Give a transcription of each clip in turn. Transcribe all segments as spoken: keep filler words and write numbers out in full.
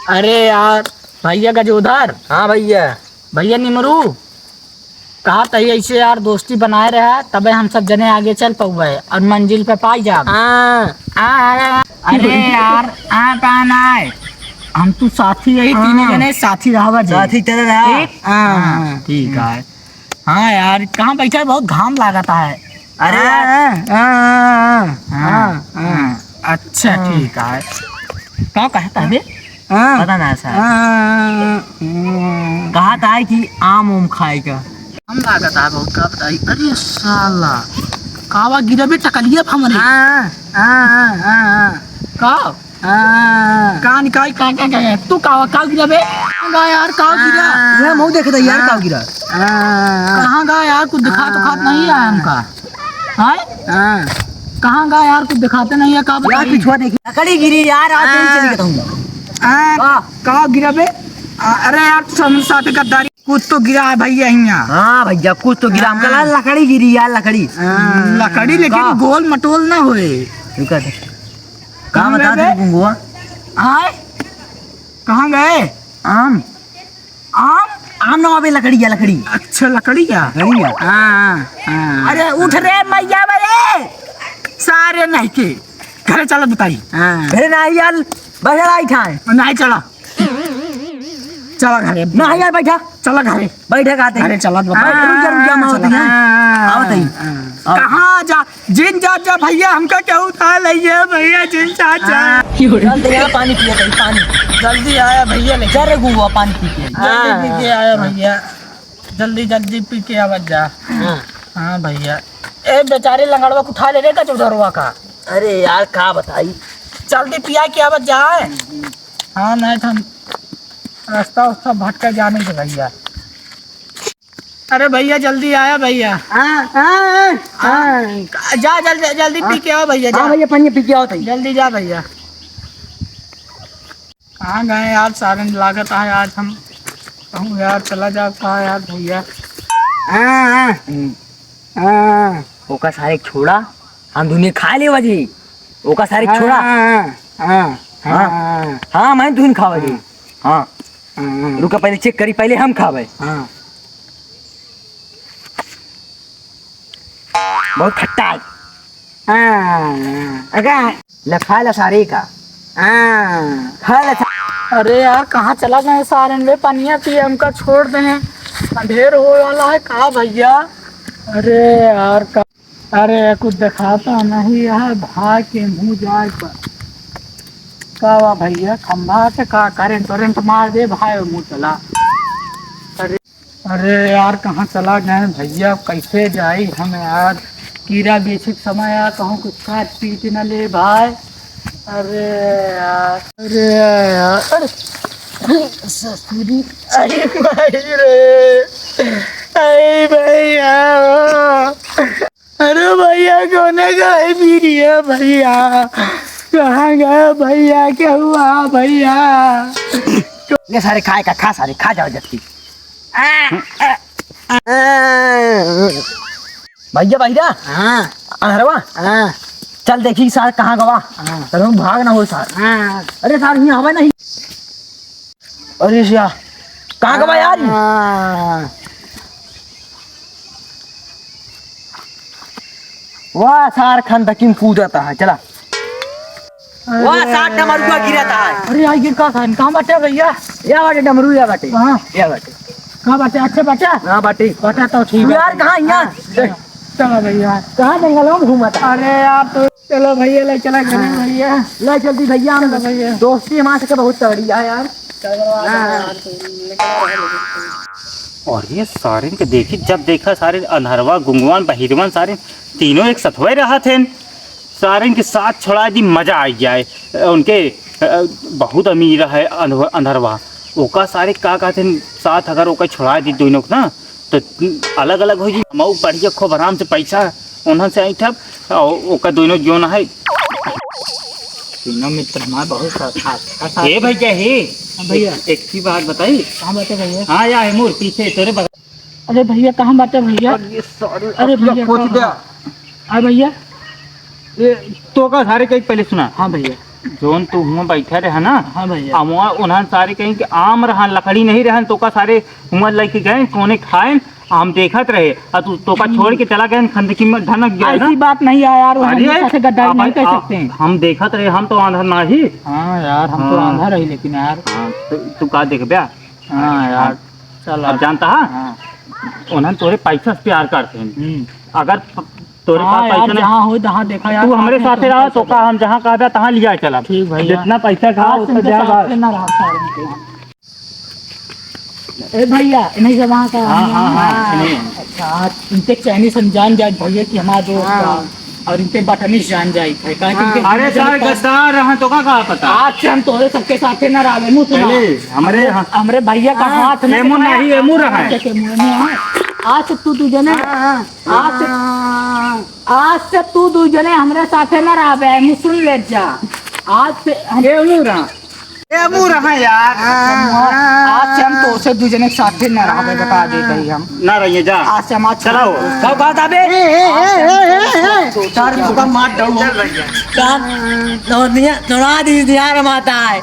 अरे यार, भैया गजोधर। हाँ भैया। भैया निमरू, कहा तही ऐसे यार दोस्ती बनाए रहा, तबे हम सब जने आगे चल पउबे और मंजिल पे पाई जाब। हाँ। आ, अरे, अरे यार, आ कहाँ ना है? हम तू साथी यही तीनों हाँ। जने साथी रहबा जे। साथी चले रहा। ठीक? हाँ, हाँ, हाँ। ठीक है। हाँ यार, कहाँ बैठा है? बहुत घाम लागत है। अरे हाँ। यार। हाँ, हाँ, हाँ, हाँ, हाँ, हाँ। हाँ। अच्छा, हाँ। ठीक है। का कहता है बे? हाँ। पता ना सर। हाँ, हाँ, हाँ। कहा था कि आम उम खाए का। हम लागत है बहुत, का बताई। अरे साला, कावा गिरा बे टकलिया पे हमरे। हाँ, हाँ, हाँ, हाँ, हाँ। का? हाँ। का निकाई, का, का, का, का? तू कावा, काव गिरा बे? का यार, काव गिरा? हाँ। वह मऊ देखे था यार, हाँ। काव गिरा? हाँ। कहाँ गा यार, कुछ दिखा तो खात नहीं है हमका। हाँ। हाँ? हाँ। कहाँ गा यार, कुछ दिखाते नहीं है, का यार, बताई? पिछुआ देखी। लकड़ी गिरी यार, आज नहीं हाँ। चली गई। हाँ। का? काव गिरा बे? आ, अरे यार, तू समझ साथे गद्दारी। कुछ तो गिरा है भैया हियाँ। हाँ भैया, कुछ तो गिरा। हमका हाँ। लगा लकड़ी गिरी यार, लकड़ी। हाँ। लकड़ी लेकिन का? गोल मटोल ना होए। रुका दे। का कहाँ बता गए दे बे? गुंगुआ? आय? कहाँ गए? आम। आम? आम ना अबे, लकड़ी है, लकड़ी। अच्छा, लकड़ी है? लकड़ी है। हाँ, हाँ। अरे उठ रे मैया बरे। सारे नहीं के। घरे चला बताई। हाँ। घरे ना आई यार, बहर आई ठाए। नहीं चला। चला घरे। ना यार, बैठा। चला घरे। बैठा कहते हैं। घरे चला, बताओ। हाँ, रुक जा, रुक जा, मैं चला। होती है। हाँ, आवत है। हाँ। आओ। कहाँ जा, जिन जा, जा भैया, हमका क्या उठा ले ये भैया, जिन जा, जा। हाँ। चल, दे यार, पानी पिए, भाई, पानी। जल्दी आया भैया, ले। जा रे गुआ, पानी पी के। जल्दी हाँ। पी के आया भैया। जल्दी, जल्दी पी के आवत जा। हाँ। हाँ भैया। ए, बेचारे लंगड़वा को उठा ले रे, गजोधरवा का। अरे यार, का बताई। जल्दी पिया के आवत जा। हाँ, नहीं तो हम रास्ता उस्ता भटका जाने से भैया। अरे भैया, जल्दी आया भैया। हाँ, हाँ, हाँ। जा, जल्दी, जल्दी पी के आओ भैया, हाँ जा। भैया, पानी पी के आओ तई। जल्दी जा भैया। कहाँ गए यार सारे, लागत है आज हम कहूँ यार, चला जाओ कहाँ यार भैया। हाँ, हाँ। हम्म। हाँ। ओका सारे छोड़ा, हम दुनिया खा लेवा जी। ओका सारे हाँ, छोड़ा। हाँ, हाँ, हाँ, हाँ। हाँ। हाँ, मैं दुनिया खावा जी। हाँ। हाँ। हाँ, हाँ। रुका, पहले check करी, पहले हम खावे। हाँ। बहुत खट्टा है। हाँ, अगा। ले खा ले सारे का। हाँ। खा ले सा- अरे यार, कहाँ चला गए सारे बे? पनिया पिए हमका छोड़ दे हैं। अंधेर होए वाला है का भैया? अरे यार, का, अरे कुछ दिखाता नहीं है, भाई के मुँह जाए पर। का वा भैया, खंभा के का करंट वरेंट मार दे भाई, मुँह चला। अरे अरे यार, कहाँ चला गए भैया, कैसे जाई हम यार? कीड़ा बेचे के समय यार, कहूँ कुछ काट पीट न ले भाई। अरे यार, अरे यार, अरे ससुरी, अरे भाई रे, अरे भैया। अरे भैया, कौने गए बीरिया भैया? कहाँ गए भैया? क्या हुआ भैया? ले सारे खाए का, खा सारे, खा जाओ जल्दी। भैया, भैया। हाँ। अनहरवा। हाँ। चल देखी सार कहाँ गवा। हाँ। चलो भाग ना हो सार। हाँ। अरे सार, यहाँ हवा नहीं। अरे सिया, कहाँ गवा यार? हाँ। वाह, सार खंदकी में कूदता है, चला। अरे वाह, सार डमरुआ गिरता है। अरे, आई गिर का सार, कहाँ बाटे भैया? या बाटे डमरू, या बाटे। कहाँ? या बाटे। कहाँ बाटे? अच्छा बाटे? हाँ, बाटे। बाटे तो ठीक तू है। यार, कहाँ यहाँ? हाँ, चलो भैया। कहाँ जंगलों में घूमता? अरे यार, तो चलो भैया, ले चला घरे हाँ। भैया। ले चलती भैया, हम चलो भैया। दोस्ती हमारे से बहुत तगड़ी है यार। हाँ। और ये सारिन के देखी, जब देखा सारिन अनहरवा, गुंगवान, बहिरवन, सारिन तीनों एक सथवे रहत हैं। सारिन के साथ छोड़ा दी, मजा आ जाए। उनके, अ, बहुत अमीर है अनहर-, अनहरवा। ओका सारे का कहते हैं, साथ अगर ओका छोड़ा दी दोनों के ना, तो अलग-अलग हो जी। मऊ बढ़िया खूब आराम से पैसा उन्हन से ऐठब, और ओका दोनों जोन है। तीनों मित्र हमारे बहुत साथ, साथ, साथ, साथ ए भैया, हे, हाँ भैया। एक, एक ही बात बताई। कहाँ बाटे भैया? हाँ, या है मोर पीछे, तोरे बगल। अरे भैया, कहाँ बाटे भैया? अरे sorry, अरे अपना भैया, खोच कहाँ? दे। अरे भैया। ये तो का सारे कहीं पहले सुना। हाँ भैया। जौन तू हुआं बैठा रहे ना, हाँ भैया। आ हुआं उन्हन सारे कहीं कि आम रहन, लकड़ी नहीं रहन, तोका सारे हुआं लेके गए, कोने खाएन, हम देखत रहे, आ तू तोका हम्म। छोड़ के चला गए, खंदकी में धनक गया ना। ऐसी बात नहीं है यार, वो हम अरे, साथे गद्दारी आप, नहीं कर आप, सकते हैं। हम देखत रहे, हम तो आंधर ना ही। हाँ यार, हम तो हाँ। आंधर रही, लेकिन यार। हाँ, तो तू का देखबे? हाँ यार, हाँ। चल अब अब। जानता है? हाँ। उन्हन तोरे पैसा से प्यार करते हैं। हम्म। अगर प-, तोरे हाँ पास यार, पैसा नहीं, जहाँ हो, तहाँ देखा यार, तू हमरे साथ में साथे रहा, तो चल। का हम जहाँ कहबे, तहाँ लिया चला। ठीक भैया। जितना पैसा कहा, आज उतना तुमके द्या साथ बा। में ना रहा सारे के। ए भैया, इन्हीं से वहाँ का हाँ, हम हाँ, हाँ, हाँ, इन्हीं। अच्छा, आज इनके चाइनीज हम जान जाए भैया कि हमारा दोस्त हाँ। का, और इनके बटनीस जान जाए है, काहे कि हाँ। इनके अरे सारे गद्दार रहन, तो का, का पता? आज से हम तोरे सबके साथे ना रहबे, मुँह सुना। पहले हमरे हमरे, हाँ। हमरे भैया का हाँ, हाथ में एमू नहीं, एमू रहा है। के मुँह में है। आज से तू दू जने, हाँ, हाँ। आज से, हाँ। आज से तू दू जने हमरे साथे ना रहबे, मुँह सुन ले जा। आज से हम एमू रहा। ए, मुँह रहा यार। आज से हम तोसे दू जने के साथे ना रहबे, बता दे भाई हम। ना रहिए जा। आज से हम आज चलाओ। कब कहा था बे? ए, ए, ए, ए, ए, ए। चार मुक्का मार दऊँ। चल भैया। चार, तोड़ दिया, तोड़ा दी दिया रे माता है।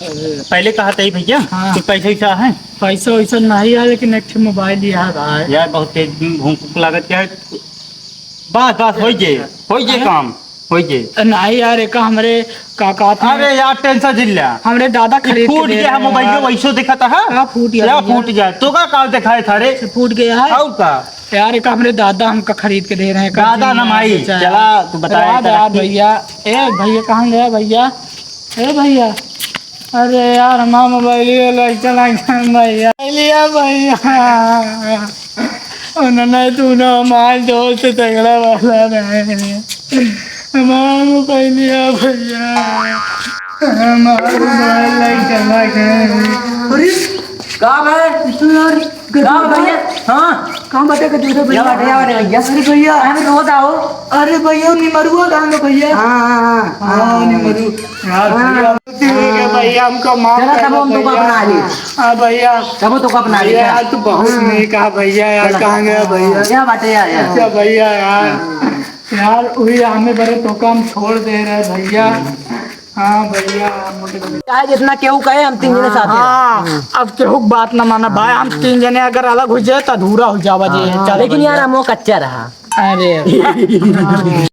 पहले कहा था ही भैया, हाँ। कि पैसा वैसा है? पैसा वैसा नहीं है, लेकिन एक ठे मोबाइल लिया है भाई। यार, बहुत तेज भूख लागत क्या है? बस, बस, होई जे, होई जे हैं? काम, होई जे। नहीं यार, एक हमरे का, का था? अरे यार, टेंशन जिन ल्या। हमरे दादा ई खरीद के फूट दे गया है रहे मोबाइल, हैं। वैसो दिखाता है? हाँ, फूट गया या भैया। फूट गया, तो का काल दिखाए था रे? फूट गया है। और का? यार, एक हमरे दादा हमका खरीद के दे रहे हैं, दादा ना माई, चला, तू बताए यार, यार, भैया, ए भैया, कहाँ गया भैया? ए भैया, अरे यार, हमार मोबाइलिया ले चला गए भैया। मोबाइलिया भैया। उन्होंने तू ना हमार दोस्त तगड़ा वाला रहे। हमार मोबाइलिया भैया। हमार मोबाइल ले चला गए। अरे, का भाई? तू यार, का भैया? हाँ। कहाँ बाटे का दूसरा भैया? बाटे, बाटे भैया। अरे भैया। अरे रोज आओ। अरे भैया, निमरुआ कहाँ गए भैया? हाँ, हाँ, हाँ। हाँ, निमरु। यार, हाँ। भैया, ठीक है भैया, हमका माफ चला, कर तब दो हम तो भैया। अपना आ लिए। हाँ भैया। तब तो अपना लिए, भैया, चला। यार, तू बहुत हाँ। नेक है भैया, यार, चला। कहाँ गया भैया? क्या बात है यार, यार? अच्छा भैया, यार। हाँ। यार, वही हमें बरे तो काम छोड़ दे रहे भैया। हाँ भैया, मोटे मोटे। चाहे जितना केहू कहे, हम तीन जने साथ हैं। हाँ, अब केहू के बात ना माना भाई, हम तीन जने अगर अलग हो जाए तो अधूरा हो जावा जी। हाँ, चलो लेकिन यार, भैया। हम वो कच्चा रहा। अरे।